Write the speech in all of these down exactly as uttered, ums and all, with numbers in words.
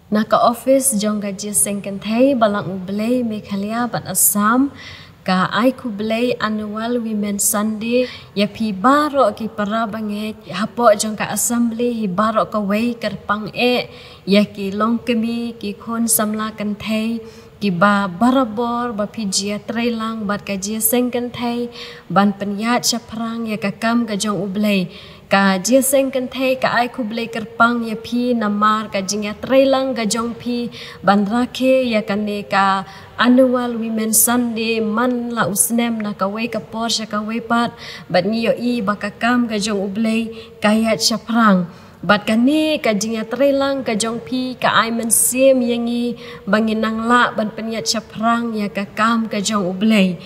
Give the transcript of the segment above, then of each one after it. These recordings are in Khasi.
Na ka office jong ka Jingïaseng Kynthei Balang U Blei Meghalaya bad Assam, ka ai khublei Annual Women's Sunday ïa phi baroh ki para bangeit hapoh jong ka assembly hi baroh kawei, kyrpang eh ïa ki longkmie, ki khun samla kynthei kiba barabor ba phi ju ïatreilang bad ka Jingïaseng Kynthei ban pynïaid shaphrang ïa ka kam ka jong U Blei. Ka Jingïaseng Kynthei ka ai khublei kyrpang ïa phi namar ka jingïatreilang ka jong phi ban rakhe ïa kane ka Annual Women's Sunday man la u snem na kawei ka por sha kawei pat, bad ngi ïohi ba ka kam ka jong U Blei ka ïaid shaphrang. Bad kane ka jingïatreilang ka jong phi ka ai mynsiem ïa ngi ba ngin nang lah ban pynïaid shaphrang ïa ka kam ka jong U Blei.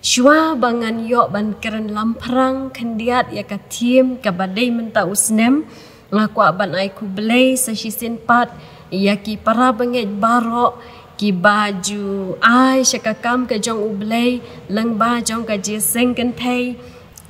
Shuwa ba ngan ïoh ban kren lamphrang khyndiat ïa ka theme kaba dei mynta u snem, nga kwah ban ai khublei sa shisien pat ïa ki para bangeit baroh kiba ju ai sha ka kam ka jong U Blei lyngba jong ka Jingïaseng Kynthei.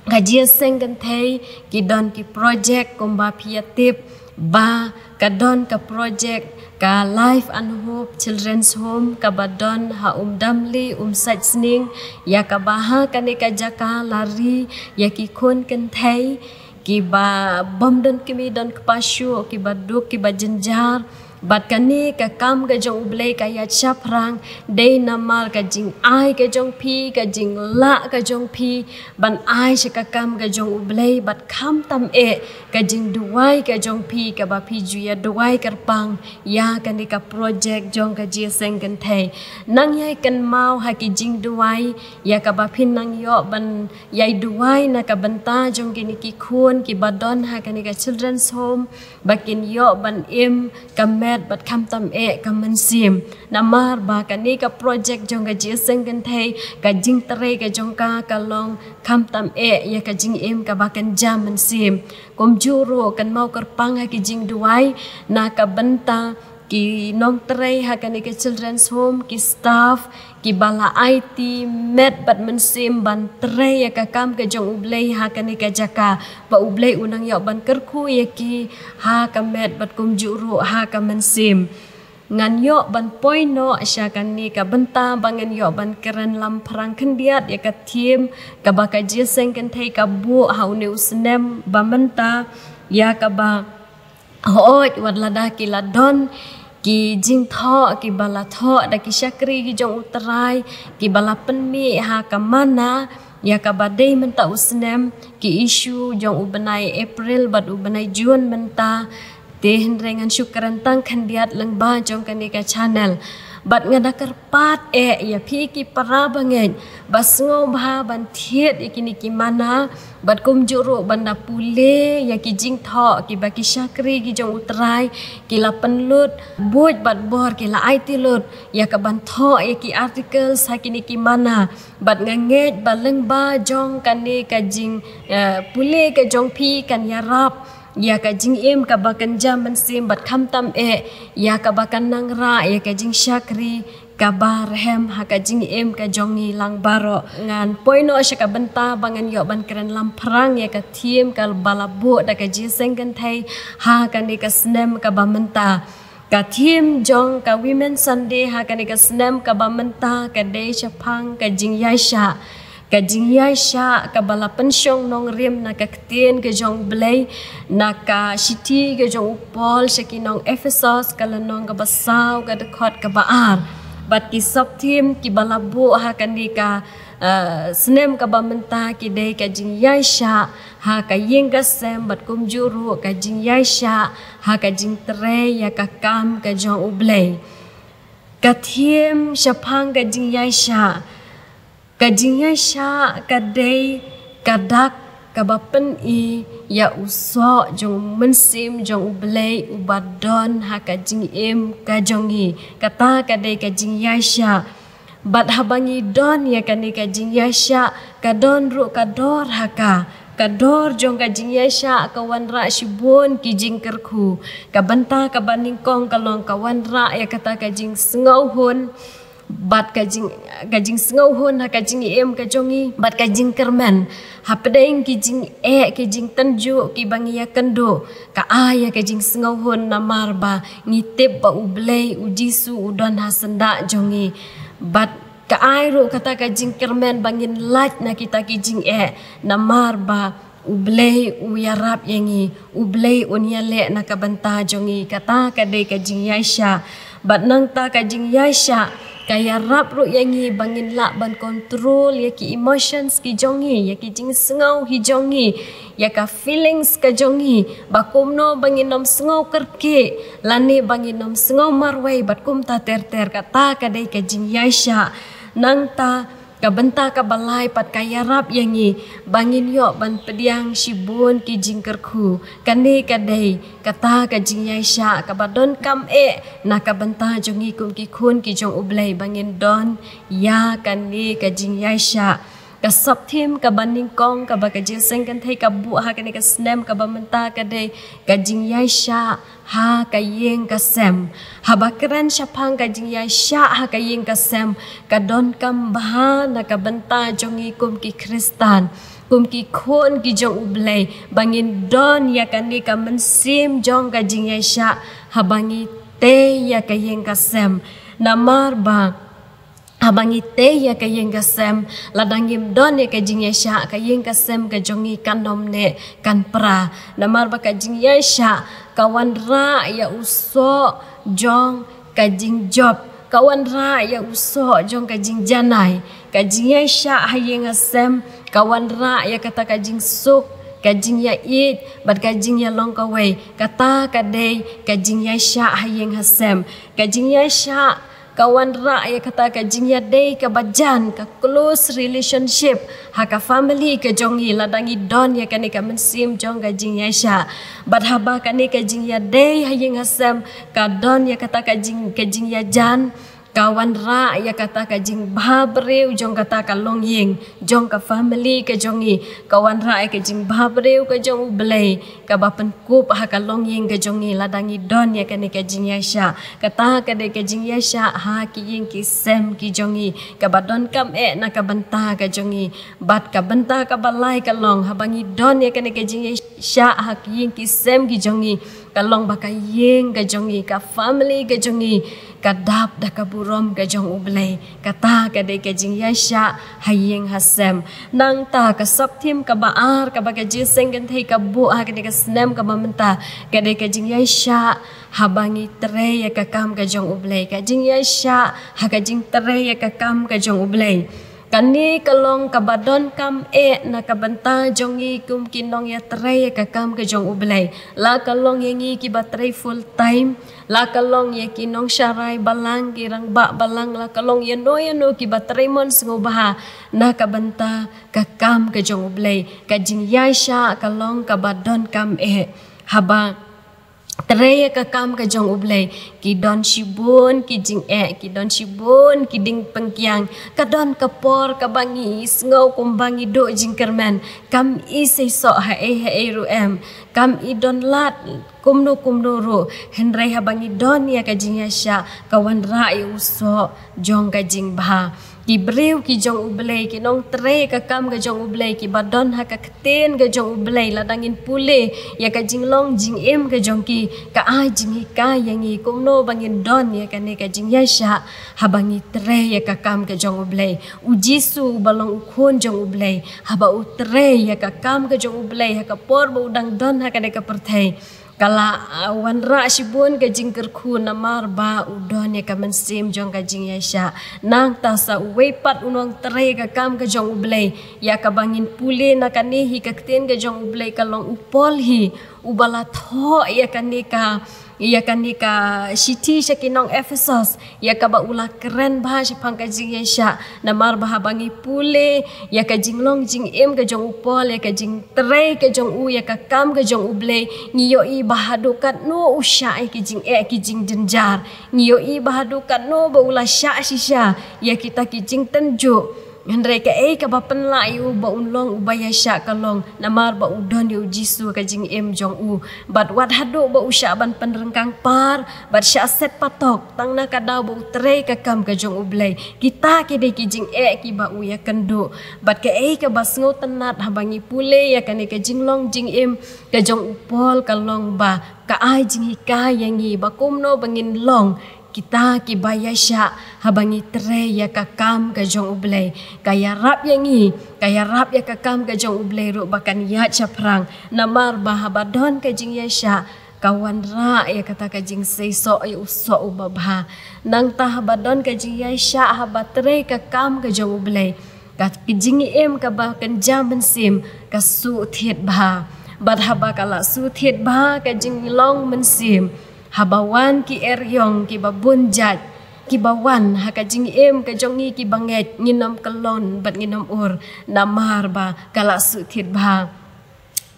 Ka Jingïaseng Kynthei ki don ki project kumba phi ïatip ba ka don ka project ka Life and Hope Children's Home kaba don ha Umdamli, Umsaitsning, ïa kaba ha kane ka jaka la ri ïa ki khun kynthei kiba bym don kmie don kpa shuh, kiba duk kiba jynjar. Bad kane ka kam ka jong U Blei ka ïaid shaphrang dei namar ka jingai ka jong phi, ka jinglah ka jong phi ban ai sha ka kam ka jong U Blei, bad khamtam eh ka jingduwai ka jong phi kaba phi ju ïaduwai kyrpang ïa kane ka project jong ka Jingïaseng Kynthei. Nang ïai kynmaw ha ki jingduwai ïa kaba phin nang ïoh ban ïai duwai na ka bynta jong kine ki khun kiba don ha kane ka Children's Home, ba kin ïoh ban im ka met bad khamtam eh ka mynsiem. Namar ba kane ka project jong ka Jingïaseng Kynthei, ka jingtrei ka jong ka ka long khamtam eh ïa ka jingim kaba kynja mynsiem. Kumjuh ruh kynmaw kyrpang ha ki jingduwai na ka bynta ki nongtrei ha kane ka Children's Home, ki staff kiba la aiti met bad mynsiem ban trei ïa ka kam ka jong U Blei ha kane ka jaka, ba U Blei u nang ïoh ban kyrkhu ïa ki ha ka met bad kumjuh ruh ha ka mynsiem. Ngan ïoh ban poi noh sha kane ka bynta ba ngan ïoh ban kren lamphrang khyndiat ïa ka theme kaba ka Jingïaseng Kynthei ka buh ha une u snem ba mynta, ïa kaba hooid wat lada ki la don ki jingthoh kiba la thoh da ki shakri ki jong U Trai, kiba la pynmih ha ka mana ïa kaba dei mynta u snem, ki issue jong u bnai April bad u bnai June mynta. Te hynrei ngan shu kren tang khyndiat lyngba jong kane ka channel. Bad nga da kyrpad eh ïa phi ki para bangeit ba sngewbha ban thied ïa kine ki mana, bad kumjuh ruh ban da pule ïa ki jingthoh kiba ki shakri ki jong U Trai ki la pynlut, buit bad bor ki la aiti lut ïa ka ban thoh ïa ki articles ha kine ki mana. Bad nga ngeit ba lyngba jong kane ka jing, eh, pule ka jong phi kan ïarap ïa ka jingim kaba kynja mynsiem bad khamtam eh ïa kaba kan nang rah ïa ka jingshakri kaba rhem ha ka jingim ka jong ngi lang baroh. Ngan poi noh sha ka bynta ba ngan ïoh ban kren lamphrang ïa ka theme kaba la buh da ka Jingïaseng Kynthei ha kane ka snem kaba mynta. Ka theme jong ka Women's Sunday ha kane ka snem kaba mynta ka dei shaphang ka jingïaishah. Ka jingïaishah kaba la pynshong nongrim na ka ktien ka jong U Blei, na ka shithi ka jong u Paul sha ki nong Ephesos, ka lynnong kaba saw, ka dkhot kaba ar. Bad ki sub theme kiba la buh ha kane ka, eh, snem kaba mynta ki dei ka jingïaishah ha ka ïing ka sem bad kumjuh ruh ka jingïaishah ha ka jingtrei ïa ka kam ka jong U Blei. Ka theme shaphang ka jingïaishah. Ka jingïaishah ka dei ka dak kaba pyni ïa u soh jong u mynsiem jong U Blei uba don ha ka jingim ka jong ngi. Kata ka dei ka jingïaishah. Bad haba ngi don ïa kane ka jingïaishah, ka don ruh ka dor ha ka. Ka dor jong ka jingïaishah ka wanrah shibun ki jingkyrkhu. Ka bynta kaba nyngkong ka long ka wanrah ïa kata ka jingsngewhun bad ka jing, ka jingsngewhun ha ka jingim ka jong ngi, bad ka jingkyrmen. Hapdeng ki jingeh, ki jingtynjuh kiba ngi ïakynduh, ka ai ïa ka jingsngewhun namar ba ngi tip ba U Blei, U Jisu u don ha syndah jong ngi. Bad ka ai ruh kata ka jingkyrmen ba ngin lait na kita ki jingeh, namar ba U Blei u ïarap ïa ngi, U Blei un ïaleh na ka bynta jong ngi. Kata ka dei ka jingïaishah. Bad nangta ka jingïaishah ka ïarap ruh ïa ngi ba ngin lah ban control ïa ki emotions ki jong ngi, ïa ki jingsngew hi jong ngi, ïa ka feelings ka jong ngi, ba kumno ba ngin ym sngew kyrkieh lane ba ngin ym sngew marwei bad kumta ter ter. Kata ka dei ka jingïaishah. Nangta ka bynta kaba lai pat ka ïarap ïa ngi ba ngin ïoh ban pdiang shibun ki jingkyrkhu. Kane ka dei kata ka jingïaishah kaba donkam eh na ka bynta jong ngi kum ki khun ki jong U Blei, ba ngin don ïa kane ka jingïaishah. Ka sap thim kaba nyngkong kaba ka Jingïaseng Kynthei ka buh ha kane ka snem kaba mynta ka dei ka jingïaishah ha ka ïing ka sem. Haba kren shaphang ka jingïaishah ha ka ïing ka sem, ka donkam bha na ka bynta jong ngi kum ki Khristan, kum ki khun ki jong U Blei, ba ngin don ïa kane ka mynsiem jong ka jingïaishah haba ngi tei ïa ka ïing ka sem. Namar ba haba ngi tei ïa ka ïing ka sem, lada ngim don ïa ka jingïaishah, ka ïing ka sem ka jong ngi kan ym neh kan pra. Namar ba ka jingïaishah ka wanrah ïa u soh jong ka jingjop, ka wanrah ïa u soh jong ka jingjanai. Ka jingïaishah ha ïing ha sem ka wanrah ïa kata ka jingsuk, ka jingïaieit bad ka jingïalong kawei. Kata ka dei ka jingïaishah ha ïing ha sem. Ka jingïaishah ka wanrah ïa kata ka jingïadei kaba jan, ka close relationship ha ka family ka jong ngi, lada ngi don ïa kane ka mynsiem jong ka jingïaishah. Bad haba kane ka jingïadei ha ïing ha sem ka don ïa kata ka jing, ka jingïajan, ka wanrah ïa kata ka jingbhabriew jong kata ka longïing, jong ka family ka jong ngi, ka wanrah ïa ka jingbhabriew ka jong U Blei kaba pynkup ha ka longïing ka jong ngi lada ngi don ïa kane ka jingïaishah. Kata ka dei ka jingïaishah ha ki ïing ki sem ki jong ngi, kaba donkam eh na ka bynta ka jong ngi. Bad ka bynta kaba lai ka long, haba ngi don ïa kane ka jingïaishah ha ki ïing ki sem ki jong ngi, ka long ba ka ïing ka jong ngi, ka family ka jong ngi, ka dap da ka burom ka jong U Blei. Kata ka dei ka jingïaishah ha ïing ha sem. Nangta ka sap thim kaba ar kaba ka Jingïaseng Kynthei ka buh ha kane ka snem kaba mynta ka dei ka jingïaishah haba ngi trei ïa ka kam ka jong U Blei. Ka jingïaishah ha ka jingtrei ïa ka kam ka jong U Blei. Kane ka long kaba donkam eh na ka bynta jong ngi kum ki nongïatrei ïa ka kam ka jong U Blei. La ka long ïa ngi kiba trei full time, la ka long ïa ki nongsharai balang, ki rangbah balang, la ka long ïano ïano kiba trei mon sngewbha na ka bynta ka kam ka jong U Blei. Ka jingïaishah ka long kaba donkam eh. Haba trei ïa ka kam ka jong U Blei, ki don shibun ki jingeh, ki don shibun ki ding pynkiang. Ka don ka por kaba ngi sngew kumba ngi duh jingkyrmen, kam i seisoh haei haei ruh em, kam i don lad kumno kumno ruh. Hynrei haba ngi don ïa ka jingïaishah, ka wanrah ïa u soh jong ka jingbha. Ki briew ki jong U Blei, ki nongtrei ka kam ka jong U Blei, kiba don ha ka ktien ka jong U Blei, lada ngin pule ïa ka jinglong jingim ka jong ki, ka ai jinghikai ïa ngi kumno ba ngin don ïa kane ka jingïaishah haba ngi trei ïa ka kam ka jong U Blei. U Jisu uba long u khun jong U Blei, haba u trei ïa ka kam ka jong U Blei ha ka por ba u dang don ha kane ka pyrthei, ka la, ah, wanrah shibun ka jingkyrkhu namar ba u don ïa ka mynsiem jong ka jingïaishah. Nangta sa uwei pat u nongtrei ka kam ka jong U Blei, ïa kaba ngin pule na kane hi ka ktien ka jong U Blei, ka long u Paul hi, uba la thoh ïa kane ka, ïa kane ka shithi sha ki nong Ephesos, ïa kaba u la kren bha shaphang ka jingïaishah. Namar ba haba ngi pule ïa ka jinglong jingim ka jong u Paul, ïa ka jingtrei ka jong u, ïa ka kam ka jong U Blei, ngi ïohi ba haduh katno u shah ïa ki jingeh ki jingjynjar. Ngi ïohi ba haduh katno ba u la shah shisha ïa kita ki jingtynjuh. Hynrei kaei kaba pynlah ïa u ba un long uba ïaishah ka long, namar ba u don ïa u Jisu ka jingim jong u. Bad wat haduh ba u shah ban pynryngkang par, bad shah set patok, tang na ka daw ba u trei ka kam ka jong U Blei. Kita ki dei ki jingeh kiba u ïakynduh. Bad kaei kaba sngewtynnat haba ngi pule ïa kane ka jinglong jingim ka jong u Paul ka long ba ka ai jinghikai ïa ngi ba kumno ba ngin long kita kiba ïaishah haba ngi trei ïa ka kam ka jong U Blei. Ka ïarap ïa ngi, ka ïarap ïa ka kam ka jong U Blei ruh ba kan ïaid shaphrang. Namar ba haba don ka jingïaishah, ka wanrah ïa kata ka jingseisoh ïa u soh uba bha. Nangta haba don ka jingïaishah haba trei ka kam ka jong U Blei, ka jingim kaba kynja mynsiem ka shu thied bha. Bad haba ka la shu thied bha ka jinglong mynsiem, haba wan ki eriong kiba bun jait, kiba wan ha ka jingim ka jong ngi kiba ngeit, ngin ym kyllon bad ngin ym ur, namar ba ka la shu thied bha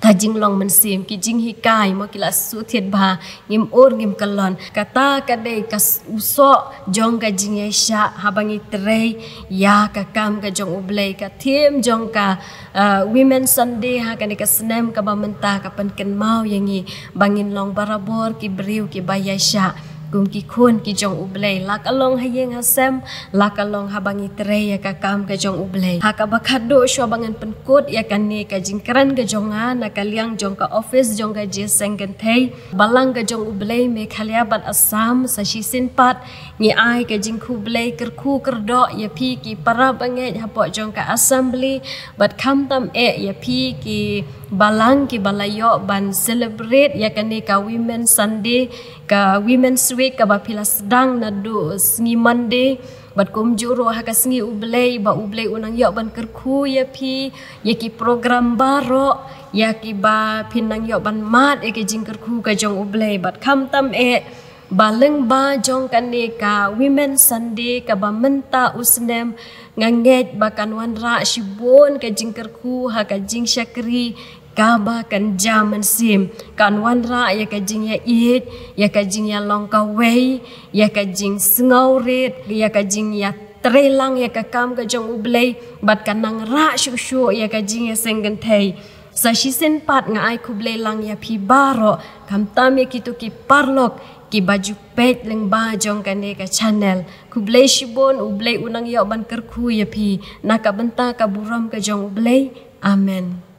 ka jinglong mynsiem, ki jinghikai mo ki la shu thied bha, ngim ur ngim kyllon. Kata ka dei ka s-, u soh jong ka jingïaishah haba ngi trei ïa ka kam ka jong U Blei. Ka theme jong ka, uh, Women Sunday ha kane ka snem kaba mynta ka pynkynmaw ïa ngi ba ngin long barabor ki briew kiba ïaishah kum ki khun ki jong U Blei, la ka long ha ïing ha sem, la ka long haba ngi trei ïa ka kam ka jong U Blei. Ha kaba khadduh shuwa ba ngan pynkut ïa kane ka jingkren ka jong nga na ka liang jong ka office jong ka Jingïaseng Kynthei Balang ka jong U Blei Meghalaya bad Assam, sa shisien pat ngi ai ka jingkhublei kyrkhu kyrdoh ïa phi ki para bangeit hapoh jong ka assembly, bad khamtam eh ïa phi ki balang kiba la ïoh ban celebrate ïa kane ka Women Sunday, ka Women's Week kaba phi la sdang naduh sngi Monday. Bad kumjuh ruh ha ka sngi U Blei, ba U Blei u nang ïoh ban kyrkhu ïa phi ïa ki program baroh, ïa kiba phin nang ïoh ban mad ïa ki jingkyrkhu ka jong U Blei. Bad khamtam eh ba lyngba jong kane ka Women Sunday kaba mynta u snem, nga ngeit ba kan wanrah shibun ka jingkyrkhu ha ka jingshakri kaba kynja mynsiem. Kan wanrah ïa ka jingïaieit, ïa ka jingïalong kawei, ïa ka jingsngewrit, ïa ka jingïatreilang ïa ka kam ka jong U Blei, bad kan nang rah shuh shuh ïa ka Jingïaseng Kynthei. Sa shisien pat nga ai khublei lang ïa phi baroh, khamtam ïa kito ki paralok kiba ju peit lyngba jong kane ka channel. Khublei shibun, U Blei u nang ïoh ban kyrkhu ïa phi na ka bynta ka burom ka jong U Blei. Amen.